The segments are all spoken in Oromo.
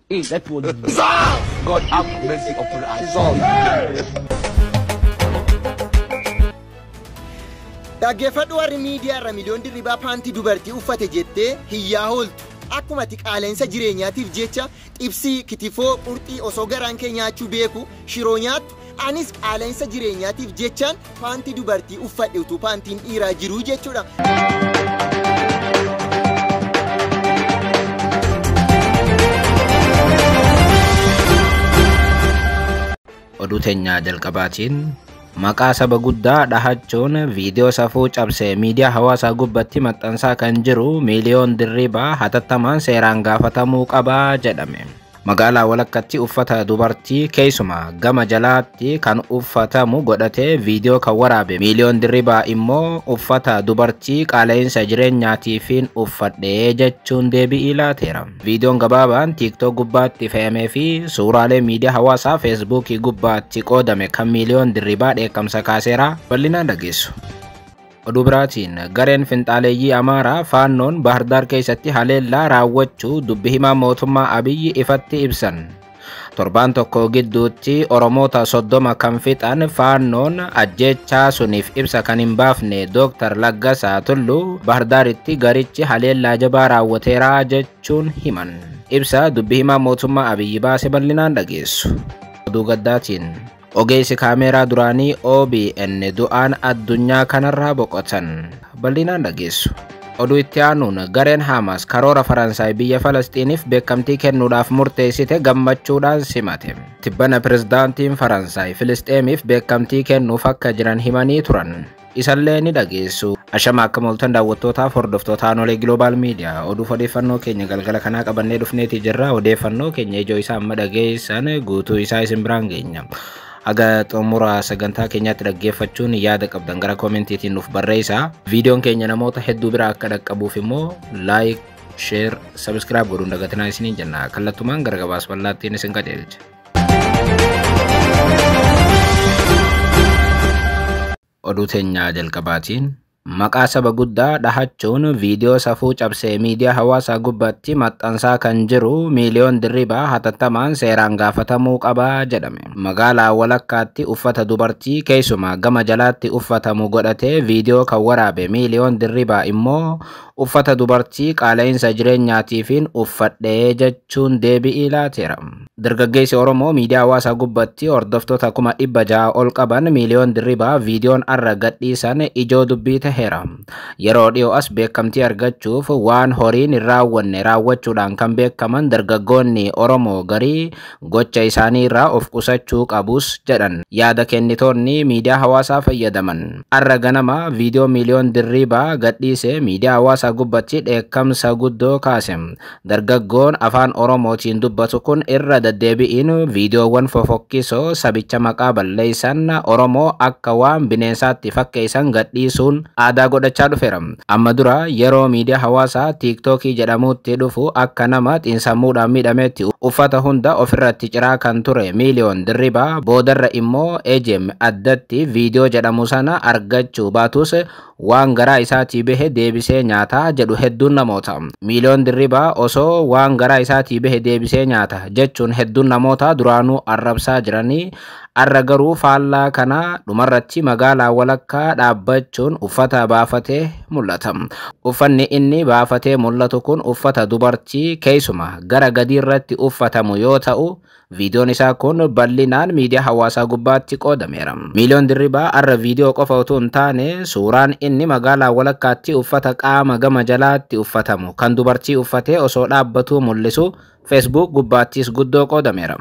That was God have mercy upon us. Dhaggeeffadhu, warri miidiyaa irra Miliyoon Dirribaa paantii dubartii uffate jettee hiyyaa hooltu. Akkuma ati qaala'insa jireenyaatiif jecha xibsii, kitifoo, qurxii osoo garaan kee nyaachuu beeku shiroo nyaattu, anis qaala'insa jireenyaatiif jechaan paantii dubartii uffadhe utuu paantiin dhiiraa jiruu jechuudha. Oduu teenyaa jalqabaatiin, maqaa saba guddaa dhahachuun viidiyoo safuu cabsee miidiyaa hawaasaa gubbatti maxxansaa kan jiru Miiliyoon Dirribaa hatattamaan seeraan gaafatamuu qabaa jedhame. Magaalaa walakkatti uffata dubartii keessumaa gama jalaatti kan uffatamu godhatee viidiyoo kan waraabe Miiliyoon Dirribaa immoo uffata dubartii qaala'insa jireenyaatiifiin uffadhee jechuun deebi'ii laateera. Viidiyoon gabaabaan TikTok gubbaatti fe'amee fi suuraalee miidiyaa hawaasaa Feesbuukii gubbaatti qoodame kan Miiliyoon Dirribaa dheekkamsa kaaseera, bal'inaan dhageessu. Oduu biraatiin, gareen finxaaleeyyii Amaaraa Faannoon Baahirdaar keessatti haleellaa raawwachuu dubbi himaa mootummaa Abiyyi ifatti ibsan. Torbaan tokko gidduutti Oromoota 30 kan fixan Faannoon ajjeechaa suniif ibsa kan hin baafne Dooktar Laggasaa Tulluu Baahirdaaritti garichi haleellaa jabaa raawwateeraa jechuun himan. Ibsa dubbi himaa mootummaa Abiyyi baase bal'inaan dhageessu. Oduu gaddaatiin, ogeessi kaameeraa duraanii OBN du'aan addunyaa kanarraa boqotan, bal'inaan dhageessu. Oduu itti aanuun, gareen Hamas karoora Faransaay biyya Falasxiiniif beekamtii kennuudhaaf murteessite gammachuudhaan simate. Tibbana pirezidaantiin Faransaay Filisxeemiif beekamtii kennuuf akka jiran himanii turan. Isallee ni dhageessu. Ashama, akka mooltan daawwattootaaf hordoftoota Aanolee Global Media, oduuf odeeffannoo keenya galgala kanaa qabannee dhufneeti jirra. Odeeffannoo keenya ijoo isaa amma dhageessan guutuu isaa isin biraan geenya. Haga xumura sagantaa keenyaatti dhaggeeffachuun yaada qabdan gara koomentiitiin nuuf barreessaa. Viidiyoon keenya namoota hedduu bira akka dhaqqabuuf immoo like, share, subscribe godhuun dagatinaa isiniin jenna. Kallattumaan gara gabaasa bal'aattiin isin qajeelcha. Oduu teenyaa jalqabaatiin, maqaa saba guddaa dhahachuun viidiyoo safuu cabsee miidiyaa hawaasaa gubbaatti maxxansaa kan jiru Miiliyoon Dirribaa hatattamaan seeraan gaafatamuu qabaa jedhame. Magaalaa walakkaatti uffata dubartii keessumaa gama jalaatti uffatamu godhatee viidiyoo kan waraabe Miiliyoon Dirribaa immoo uffata dubartii qaala'insa jireenyaatiifiin uffadhee jechuun deebi'ii laateera. Dargaggeessi Oromoo miidiyaa hawaasaa gubbatti hordoftoota 600,000 ol qaban Miiliyoon Dirribaa viidiyoon arra gadhiisan ijoo dubbii taheera. Yeroo dhiyoo as beekamtii argachuuf waan horiin hin raawwanne raawwachuudhaan kan beekaman dargaggoonni Oromoo garii gocha isaanii irraa of qusachuu qabus jedhan yaada kennitoonni miidiyaa hawaasaa fayyadaman. Arra ganama viidiyoo Miiliyoon Dirribaa gadhiise miidiyaa hawaasaa gubbatti dheekkamsa guddoo kaase. Dargaggoon afaan Oromootiin dubbatu kun irra deddeebi'iin viidiyoowwan fofokkisoo sabicha maqaa balleessan, Oromoo akka waan bineensaatti fakkeessan gadhiisuun aadaa godhachaa dhufeera. Amma dura yeroo miidiyaa hawaasaa Tiiktookii jedhamutti dhufu akka nama xiinsammuudhaan miidhametti uffata hunda ofirratti ciraa kan ture Miiliyoon Dirribaa boodarra immoo ejem addatti viidiyoo jedhamu sana argachuu baatus waan garaa isaatii bahe deebisee nyaataa jedhu hedduun namoota. Miiliyoon Dirribaa osoo waan garaa isaatii bahe deebisee nyaata jechuun hedduun namoota duraanuu arrabsaa jiranii, arra garuu faallaa kanaa dhumarratti magaalaa walakkaa dhaabbachuun uffata baafatee mul'ata. Uffanni inni baafatee mul'atu kun uffata dubartii keessumaa gara gadiirratti uffatamu yoo ta'u, viidiyoon isaa kun bal'inaan miidiyaa hawaasaa gubbaatti qoodameera. Miiliyoon Dirribaa arra viidiyoo qofa utuu hin taane suuraan inni magaalaa walakkaatti uffata qaama gama jalaatti uffatamu kan dubartii uffatee osoo dhaabbatuu mul'isu Facebook gubbaattis guddoo qoodameera.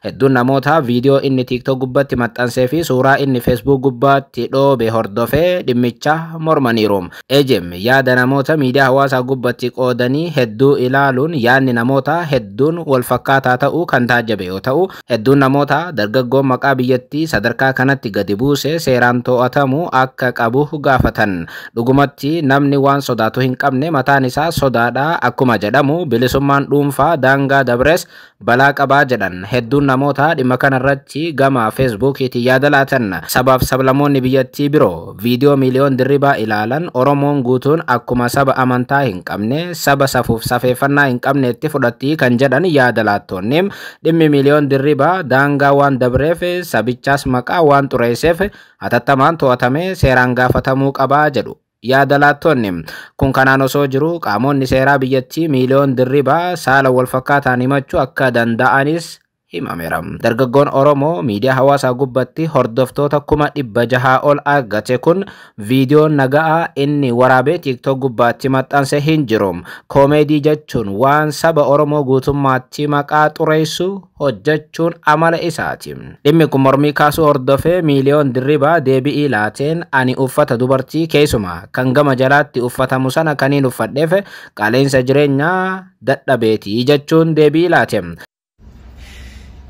Hedduun namoota viidiyoo inni TikTok gubbaatti maxxansee fi suuraa inni Facebook gubbaatti dhoobe hordofee dhimmicha mormaniiru. Ejem yaada namoota miidiyaa hawaasaa gubbaatti qoodanii hedduu ilaaluun yaadni namoota hedduun wal fakkaataa ta'uu kan taajjabe yoo ta'u, hedduun namoota dargaggoon maqaa biyyattii sadarkaa kanatti gadi buuse seeraan to'atamuu akka qabu gaafatan. Dhugumatti namni waan sodaatu hin qabne mataan isaa sodaadha akkuma jedhamu, bilisummaan dhuunfaa daangaa dabres balaa qabaa jedhan hedduun. Hedduun namoota dhimma kanarratti gama Feesbuukiitiin yaada laatan. Sabaaf sablammoonni biyyattii biroo viidiyoo Miiliyoon Dirribaa ilaalan Oromoon guutuun akkuma saba amantaa hin qabne, saba safuuf safeeffannaa hin qabneetti fudhatti kan jedhan yaada laattonni, dhimmi Miiliyoon Dirribaa daangaa waan dabreef, sabichaas maqaa waan xureesseef hatattamaan to'atamee seeraan gaafatamuu qabaa jedhu yaada laattonni. Kun kanaan osoo jiru, qaamonni seeraa biyyattii Miiliyoon Dirribaa saala walfakkaataan himachuu akka danda'anis himameera. Dargaggoon Oromoo miidiyaa hawaasaa gubbatti hordoftoota 600,000 ol argate kun viidiyoon naga'aa inni waraabee TikTok gubbaatti maxxanse hin jiru. Koomeedii jechuun waan saba Oromoo guutummaatti maqaa xureessu hojjechuun amala isaati. Dhimmi kun mormii kaasuu hordofee Miiliyoon Dirribaa deebi'ii laateen, ani uffata dubartii keessumaa kan gama jalaatti uffatamu sana kaniin uffadheef qaala'insa jireenyaa dadhabeetii jechuun deebii laate.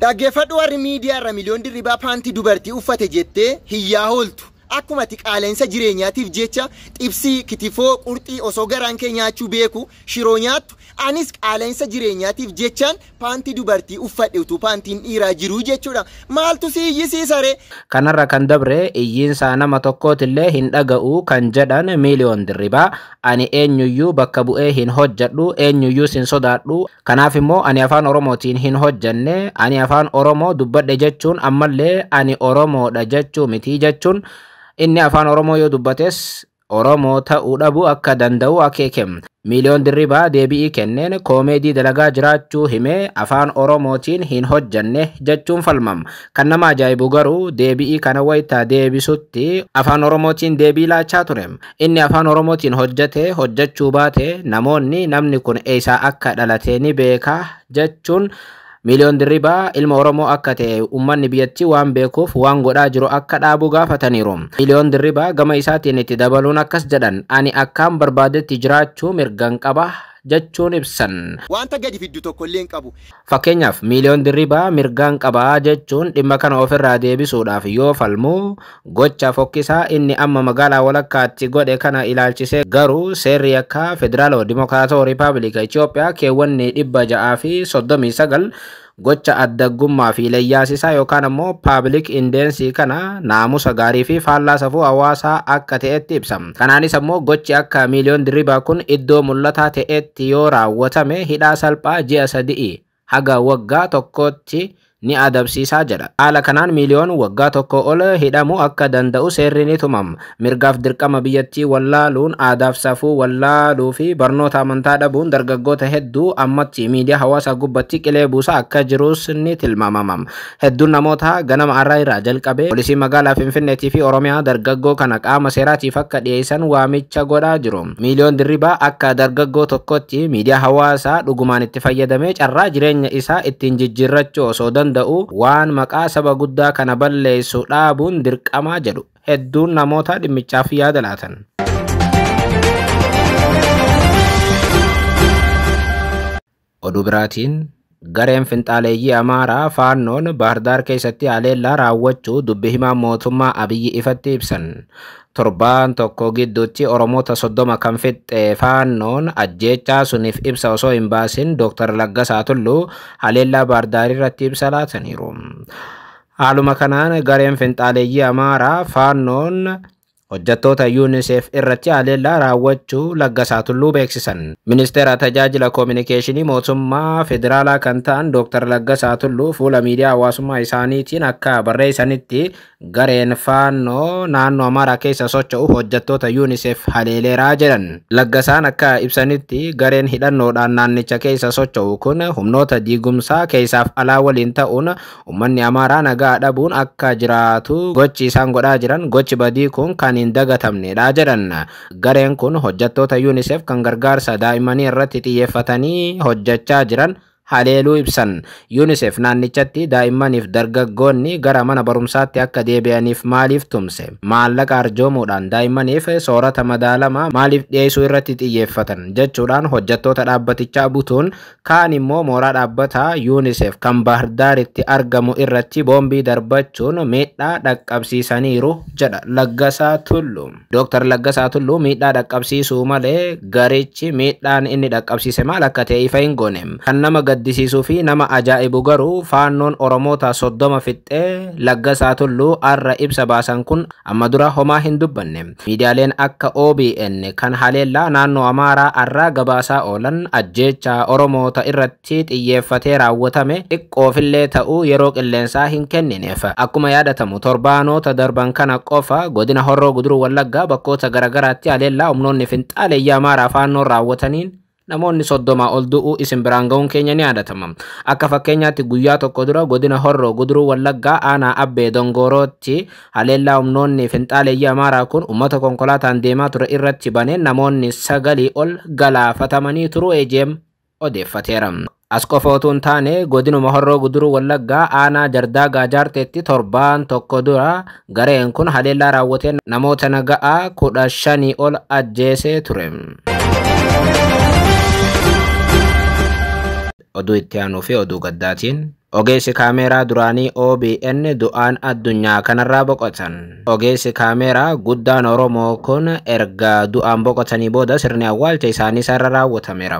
Dhaggeeffadhu, warri miidiyaa irra Miliyoon Dirribaa paantii dubartii uffate jettee hiyyaa hooltu. Akkuma ati qaala'insa jireenyaatiif jecha xibsii, kitifoo, qurxii osoo garaan kee nyaachuu beeku shiroo nyaattu, anis qaala'insa jireenyaatiif jechaan paantii dubartii uffadhe utuu paantiin dhiiraa jiruu jechuudha. Maaltu si iyyisiisa ree? Kanarra kan dabre iyyiinsaa nama tokkootillee hin dhaga'u kan jedhan Miiliyoon Dirribaa, ani eenyuyyuu bakka bu'ee hin hojjedhu, eenyuyyuu sin sodaadhu, kanaaf immoo ani afaan Oromootiin hin hojjenne, ani afaan Oromoo dubbadhe jechuun ammallee ani Oromoodha jechuu miti jechuun, inni afaan Oromoo yoo dubbates Oromoo ta'uu dhabuu akka danda'u akeeke. Miiliyoon Dirribaa deebi'ii kenneen koomeedii dalagaa jiraachuu himee afaan Oromootiin hin hojjanne jechuun falmam. Kan nama ajaa'ibu garuu deebi'ii kana wayita deebisutti afaan Oromootiin deebii laachaa ture. Inni afaan Oromootiin hojjate hojjechuu baate namoonni namni kun eessaa akka dhalate ni beeka jechuun, Miiliyoon Dirribaa ilma Oromoo akka ta'e uummanni biyyattii waan beekuuf waan godhaa jiru akka dhaabu gaafataniiru. Miiliyoon Dirribaa gama isaatiin itti dabaluun akkas jedhan, ani akkaan barbaadetti jiraachuu mirgan qaba jechuun ibsan. Wanta gadi fiddu tokko illee hin qabu. Fakkeenyaaf, Miiliyoon Dirribaa mirgaan qabaa jechuun dhimma kana ofirraa deebisuudhaaf yoo falmu, gocha fokkisaa inni amma magaalaa walakkaatti godhe kana ilaalchisee garuu seerri yakkaa Federaalawaa Dimokiraatawaa Riippaabilika Itoophiyaa keewwanni 639 gocha addaggummaa fi leeyyaasisaa yookaan ammoo public indecency kana naamusa gaarii fi faallaa safuu hawaasaa akka ta'etti ibsa. Kanaanis ammoo gochi akka Miiliyoon Dirribaa kun iddoo mul'ataa ta'etti yoo raawwatame hidhaa salphaa ji'a 3 haga waggaa 1tti ni adabsiisaa jedha. Haala kanaan Miiliyoon waggaa 1 ol hidhamuu akka danda'u seerri ni tumama. Mirgaaf dirqama biyyattii wallaaluun, aadaaf safuu wallaaluu fi barnoota amantaa dhabuun dargaggoota hedduu ammatti miidiyaa hawaasaa gubbatti qilee buusaa akka jirus ni tilmaamama. Hedduun namoota ganama har'aa irraa jalqabee poolisii magaalaa Finfinneetii fi Oromiyaa dargaggoo kana qaama seeraatiif akka dhiyeessan waamicha godhaa jiru. Miiliyoon Dirribaa akka dargaggoo tokkotti miidiyaa hawaasaa dhugumaan itti fayyadamee carraa jireenya isaa ittiin jijjiirrachuu osoo danda'u waan maqaa saba guddaa kana balleessu dhaabuun dirqamaa jedhu hedduun namoota dhimmichaaf yaada laatan. Oduu biraatiin, gareen finxaaleeyyii Amaaraa Faannoon Baahirdaar keessatti haleellaa raawwachuu dubbi himaa mootummaa Abiyyi ifatti ibsan. Torbaan tokko gidduutti Oromoota 30 kan fixxe Faannoon ajjeechaa suniif ibsa osoo hin baasin Dr. Laggasaa Tulluu haleellaa Baahirdaar irratti ibsa laataniiru. Haaluma kanaan gareen finxaaleeyyii Amaaraa Faannoon hojjettoota UNICEF irratti haleellaa raawwachuu Laggasaa Tulluu beeksisan. Ministeera Tajaajila Koominikeeshinii Mootummaa Federaalaa kan ta'an Dr. Laggasaa Tulluu fuula miidiyaa hawaasummaa isaaniitiin akka barreessanitti, gareen Faannoo naannoo Amaaraa keessa socho'u hojjettoota UNICEF haleeleeraa jedhan. Laggasaan akka ibsanitti, gareen hidhannoodhaan naannicha keessa socho'u kun humnoota diigumsaa keessaaf alaa waliin ta'uun uummanni Amaaraa nagaa dhabuun akka jiraatu gochi isaan godhaa jiran, gochi badii kun kan hin dagatamnedha jedhan. Gareen kun hojjettoota UNICEF kan gargaarsa daa'immanii irratti xiyyeeffatanii hojjechaa jiran haleeluu ibsan. UNICEF naannichatti daa'immaniif dargaggoonni gara mana barumsaatti akka deebi'aniif maaliif tumse? Maallaqa arjoomuudhaan daa'immaniif soorata madaalamaa maaliif dhiyeessuu irratti xiyyeeffatan? Jechuudhaan hojjettoota dhaabbatichaa butuun kaan immoo mooraa dhaabbataa UNICEF kan Baahirdaaritti argamu irratti boombii darbachuun miidhaa dhaqqabsiisaniiru jedha Laggasaa Tulluu. Dooktar Laggasaa Tulluu miidhaa dhaqqabsiisuu malee garichi miidhaan inni dhaqqabsiise maal akka ta'e ifa hin goone. Kan nama gaddisiisuu fi nama ajaa'ibu garuu faannoon Oromoota 30 fixxee Laggasaa Tulluu arra ibsa baasan kun amma dura homaa hin dubbanne. Miidiyaaleen akka OBN kan haleellaa naannoo Amaaraa arraa gabaasaa oolan ajjeechaa Oromoota irratti xiyyeeffatee raawwatame xiqqoofillee ta'uu yeroo qilleensaa hin kennineef. Akkuma yaadatamu torbaanota darban kana qofa godina Horroo Guduruu Wallaggaa bakkoota garaagaraatti haleellaa humnoonni finxaaleeyyii Amaaraa faannoon raawwataniin namoonni 30 ol du'uu isin biraan ga'uun keenya ni yaadatama. Akka fakkeenyaatti guyyaa tokko dura godina Horroo Guduruu Wallaggaa aanaa Abbee Dongorootti haleellaa humnoonni finxaaleeyyii Amaaraa kun uummata konkolaataan deemaa ture irratti baneen namoonni 9 ol galaafatamanii turuu AGM odeeffateera. As qofa otoo hin taane godinuma Horroo Guduruu Wallaggaa aanaa Jardaa Gaajaarteetti torbaan tokko dura gareen kun haleellaa raawwateen namoota naga'aa 15 ol ajjeesee ture. Oduu itti aanuu fi oduu gaddaatiin ogeessi kaameeraa duraanii OBN du'aan addunyaa kanarraa boqotan. Ogeessi kaameeraa guddaan Oromoo kun erga du'aan boqotanii booda sirni awwaalcha isaanii sarara raawwatameera.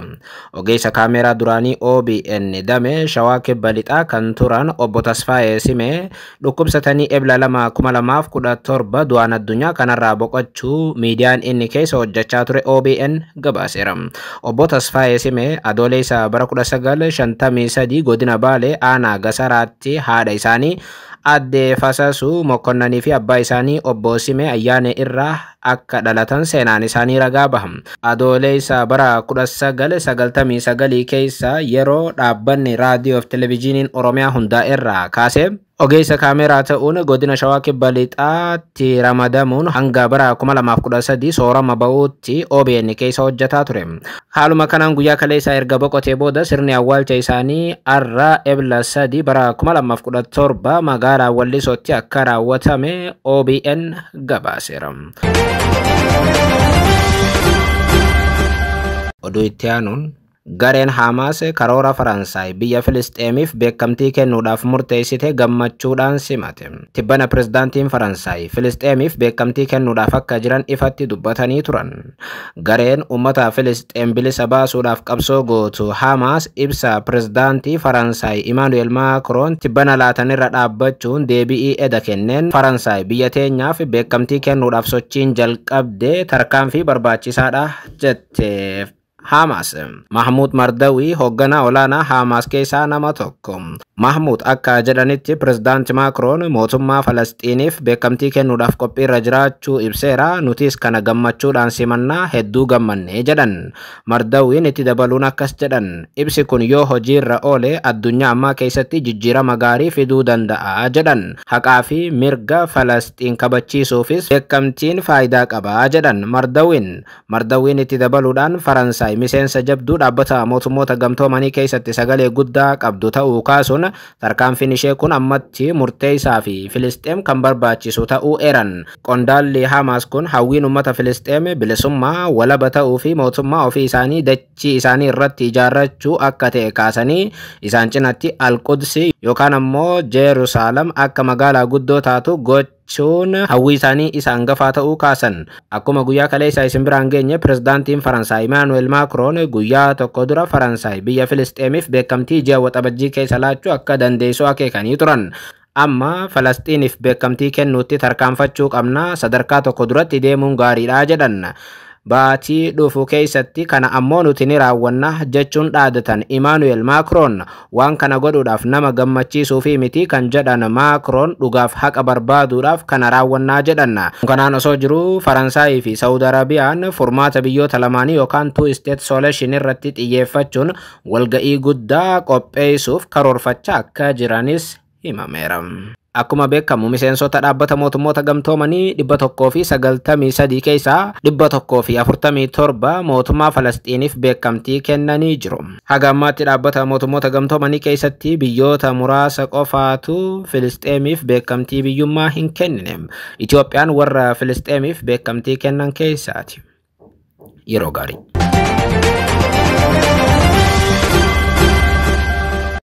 Ogeessa kaameeraa duraanii OBN damee Shawaa Kibba Lixaa kan turan obbo Tasfaayee Simee dhukkubsatanii Ebla 2, 2017 du'aan addunyaa kanarraa boqochuu miidiyaan inni keessa hojjechaa ture OBN gabaaseera. Obbo Tasfaayee Simee adoolessa bara 1953 godina Baalee aanaa Gasaraatti haadha isaanii Addee Fasasuu Mokkonnanii fi abbaa isaanii obbo Simee Ayyaanee irraa akka dhalatan seenaan isaanii ragaa baha. Adoolessa bara 1999 keessa yeroo dhaabbanni raadiyoo fi televezyiiniin Oromiyaa hundaa'e irraa kaasee ogeessa kaameeraa ta'uun godina Shawaa Kibba Lixaatti ramadamuun hanga bara 2013 soorama ba'uutti OBN keessa hojjetaa ture. Haaluma kanaan guyyaa kaleessaa erga boqotee booda sirni awwaalcha isaanii arra Ebla 3 bara 2017 magaalaa Wallisootti akka raawwatame OBN gabaaseera. Oduu itti aanuun gareen Hamaas karoora Faransaay biyya Filisxeemiif beekamtii kennuudhaaf murteessite gammachuudhaan simate. Tibbana pirezidaantiin Faransaay Filisxeemiif beekamtii kennuudhaaf akka jiran ifatti dubbatanii turan. Gareen uummata Filisxeem bilisa baasuudhaaf qabsoo gootu Hamaas ibsa pirezidaantii Faransaay Imaanu'eel Maakroon tibbana laatanirra dhaabbachuun deebi'ii eda kenneen Faransaay biyya teenyaaf beekamtii kennuudhaaf sochiin jalqabde tarkaanfii barbaachisaadha jette. Hamaas Mahmuud Mardawi hoogganaa olaanaa Hamaas keessaa nama tokko. Mahmuud akka jedhanitti pirezidaanti Maakroon mootummaa Falasxiiniif beekamtii kennuudhaaf qophiirra jiraachuu ibseera. Nutis kana gammachuudhaan simannaa hedduu gammanne jedhan. Mardawiin itti dabaluun akkas jedhan. Ibsi kun yoo hojiirra oole addunyaa ammaa keessatti jijjiirama gaarii fiduu danda'a jedhan. Haqaa fi mirga Falasxiin kabachiisuufis beekamtiin faayidaa qaba jedhan Mardawiin. Mardawiin itti dabaluudhaan Faransaay miseensa jabduu dhaabbata mootummoota gamtoomanii keessatti sagalee guddaa qabdu ta'uu kaasuun tarkaanfiin ishee kun ammatti murteessaa fi Filisxeem kan barbaachisu ta'uu eeran. Qondaalli Hamaas kun hawwiin uummata Filisxeem bilisummaa walaba ta'uu fi mootummaa ofii isaanii dachii isaanii irratti ijaarrachuu akka ta'e kaasanii isaan cinatti Al-Qudsi yookaan ammoo Jeerusaalem akka magaalaa guddoo taatu gochuun hawwii isaanii isa hangafaa ta'uu kaasan. Akkuma guyyaa kaleessaa isin biraan geenye pirezidaantiin Faransaay Imaanu'eel Maakroon guyyaa tokko dura Faransaay biyya Filisxeemiif beekamtii ji'a waxabajjii keessa laachuu akka dandeessu akeekanii turan. Amma Falasxiiniif beekamtii kennuutti tarkaanfachuu qabna, sadarkaa tokko duratti deemuun gaariidha jedhan. Baatii dhufu keessatti kana ammoo nuti ni raawwanna jechuun dhaadatan Imaanu'eel Maakroon. Waan kana godhuudhaaf nama gammachiisuu fi miti kan jedhan Maakroon dhugaaf haqa barbaaduudhaaf kana raawwannaa jedhan. Kanaan osoo jiru Faransaayii fi Saawud Arabiyaan furmaata biyyoota lamaanii yookaan two state solution irratti xiyyeeffachuun walga'ii guddaa qopheessuuf karoorfachaa akka jiranis himameera. Akkuma beekamu miseensota dhaabbata mootummoota gamtoomanii 193 keessaa 147 mootummaa Falasxiiniif beekamtii kennanii jiru. Haga ammaatti dhaabbata mootummoota gamtoomanii keessatti biyyoota muraasa qofaatu Filisxeemiif beekamtii biyyummaa hin kennine. Itoophiyaan warra Filisxeemiif beekamtii kennan keessaati. Yeroo gaarii.